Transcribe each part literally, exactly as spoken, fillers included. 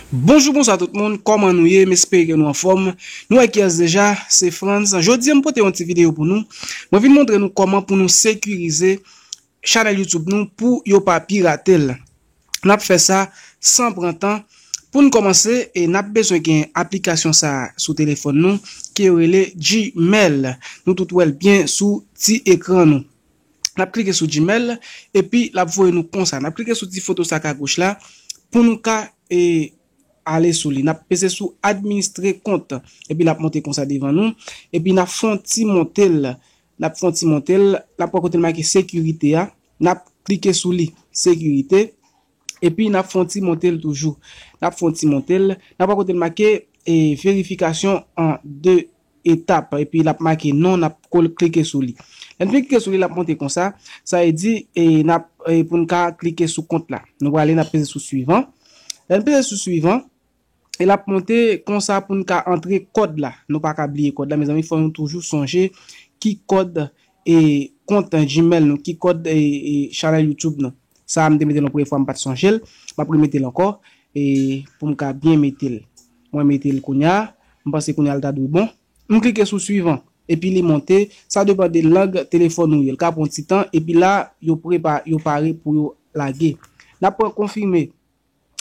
Bonjou, bonswa tout moun, kòman nou ye? M espere ke nou anfòm. Nou wè kiyès deja, se Frantz. Jodi a, m pote yon ti videyo pou nou. Mwen vin montre nou kòman pou nou sekirize chanèl YouTube nou pou yo pa pirate l. N ap fè sa san pran tan. Pou n kòmanse, e n ap bezwen gen aplikasyon sa a sou telefòn nou ke yo rele Gmail. Nou tout wè l byen sou ti ekran nou. N ap klike sou Gmail, epi l ap voye nou konsa. N ap klike sou ti foto sa k agoch la pou nou ka e, ale sou li. N ap peze sou administre kont, epi l ap monte konsa devan nou, epi n ap fè yon ti monte l. N ap fè yon ti monte l, n ap pran kote l make sekirite a, n ap klike sou li, sekirite, epi n ap fè yon ti monte l toujou. N ap fè yon ti monte l, n ap pran kote l make e, verifikasyon an de etap, epi l ap make non, n ap kol-, klike sou li. Lè n fin klike sou li, l ap monte konsa, sa vle di e, n ap, e, pou n ka klike sou kont la. Nou prale, n ap peze sou swivan. Lè n peze sou swivan, e l ap monte konsa pou n ka antre kòd la. Nou pa ka bliye kòd la, mezanmi, fò nou toujou sonje ki kòd e kont Gmail nou, ki kòd e, e chanèl YouTube nou. Sa a, m te mete l yon premye fwa, m pa t sonje l. M ap remete l ankò e pou m ka byen mete l. Mwen mete l kounye a, m panse kounye a l ta dwe bon. M klike sou swivan, epi li monte. Sa depann de lang telefòn ou ye. L ka pran ti tan, epi la, yo prepa-, yo pare pou yo lage. N ap pran konfime.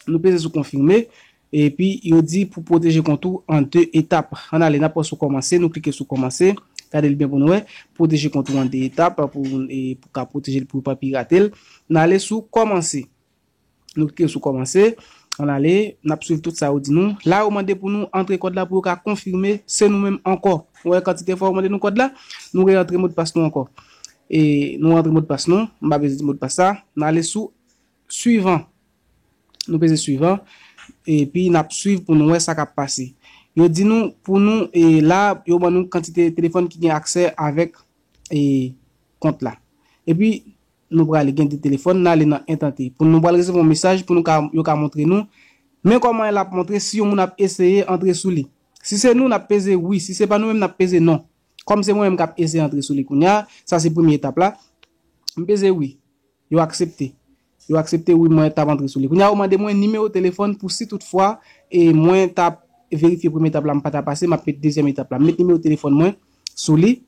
Nou peze sou konfime. Epi yo di pou pwoteje kont ou an de etap. Ann ale, n ap pran sou kòmanse, nou klike sou kòmanse. Gade l byen pou nou wè. Pwoteje kont ou an de etap pou, e, pou ka pwoteje l pou yo pa pirate l. N ale sou kòmanse. Nou klike sou kòmanse. Ann ale, n ap swiv tout sa yo di nou. La, yo mande pou nou antre kòd la pou yo ka konfime se nou menm ankò. Ou wè kantite fwa yo mande nou kòd la? Nou reantre modpas nou ankò. E nou rantre modpas nou. M pa bezwen di modpas sa. N ale sou swivan. Nou peze swivan. Epi n ap swiv pou nou wè sa k ap pase. Yo di nou, pou nou, e la, yo ban nou kantite telefòn ki gen aksè avèk e, kont la. Epi, nou prale gen de telefòn, n ale nan entante. Pou nou pral resevwa yon mesaj pou nou ka, yo ka montre nou. Men kòman l ap montre si yon moun ap eseye antre sou li. Si se nou, n ap peze wi. Si se pa nou menm, n ap peze non. Kòm se mwen menm k ap eseye antre sou li kounye a, sa se premye etap la. M peze wi. Yo aksepte. Yo aksepte wi, mwen t ap antre sou li. Kounye a, yo mande mwen nimewo telefòn pou si toutfwa e mwen t ap verifye premye etap la, m pa ta pase, m ap met dezyèm etap la. M met nimewo telefòn mwen sou li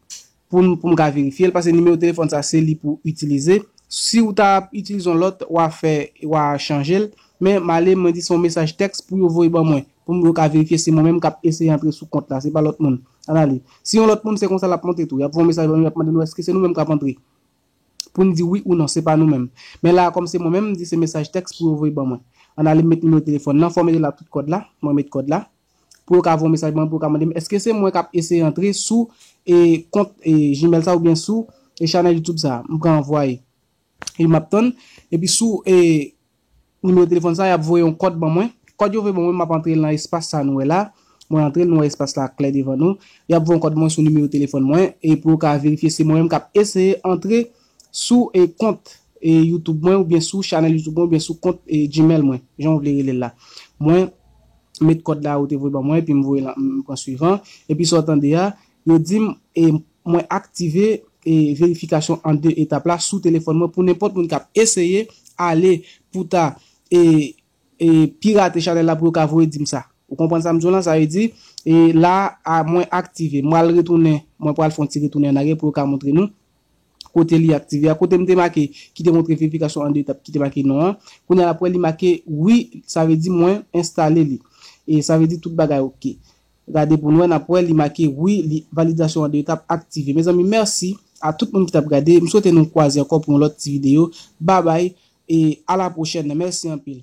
pou m, pou m ka verifye l, paske nimewo telefòn sa se li pou itilize. Si w ta ap itilize yon lòt, w a fè, w a chanje l. Men m ale, mwen di se yon mesaj tèks pou yo voye ban mwen, pou m, yo ka verifye se mwen menm k ap eseye antre sou kont la, se pa lòt moun. Ann ale. Si yon lòt moun, se konsa l ap montre tou. Y ap voye yon mesaj ban nou, y ap mande nou èske se nou menm k ap antre. Pou n di wi ou non, se pa nou menm. Men la, kòm se mwen menm, m di se mesaj tèks pou yo voye ban mwen. Ann ale, m met nimewo telefòn nan, fò w mete la tout kòd la, mwen met kòd la. Pou yo ka voye yon mesaj ban mwen, pou yo ka mande m èske se mwen k ap eseye antre sou e, kont e, Gmail sa oubyen sou e, chanèl YouTube sa. M pran anvwaye. E m ap tann. Epi sou e, nimewo telefòn sa, y ap voye yon kòd ban mwen. Kòd yo voye ban mwen, m ap antre l nan espas sa nou wè la. Mwen antre l, nou wè espas la klè devan nou. Y ap voye yon kòd ban mwen sou nimewo telefòn mwen e pou yo ka verifye se mwen menm k ap eseye antre sou e, kont e, YouTube mwen oubyen sou chanèl YouTube mwen oubyen sou kont e, Gmail mwen, jan w vle rele l la. Mwen met kòd la yo te voye ban mwen, epi m voye la, m pran swivan. Epi sa w tande a, yo di m e, mwen aktive e, verifikasyon an de etap la sou telefòn mwen pou nenpòt moun k ap eseye ale pou ta e, e, pirate chanèl la pou yo ka voye di m sa. Ou konprann sa m di w lan? Sa vle di, e, la a mwen aktive. Mwen al retounen, mwen pral fè yon ti retounen an aryè pou yo ka montre nou kote li aktive a. Kote m te make, ki te montre verifikasyon an de etap, ki te make non an. Kounye a l ap wè li make wi, sa vle di mwen enstale li. E sa vle di tout bagay oke. Gade pou nou wè, n ap wè li make wi, li, validasyon an de etap aktive. Mezanmi, mèsi a tout moun ki t ap gade. M swete nou kwaze ankò pou yon lòt ti videyo. Babay e a la pwochèn. Mèsi anpil.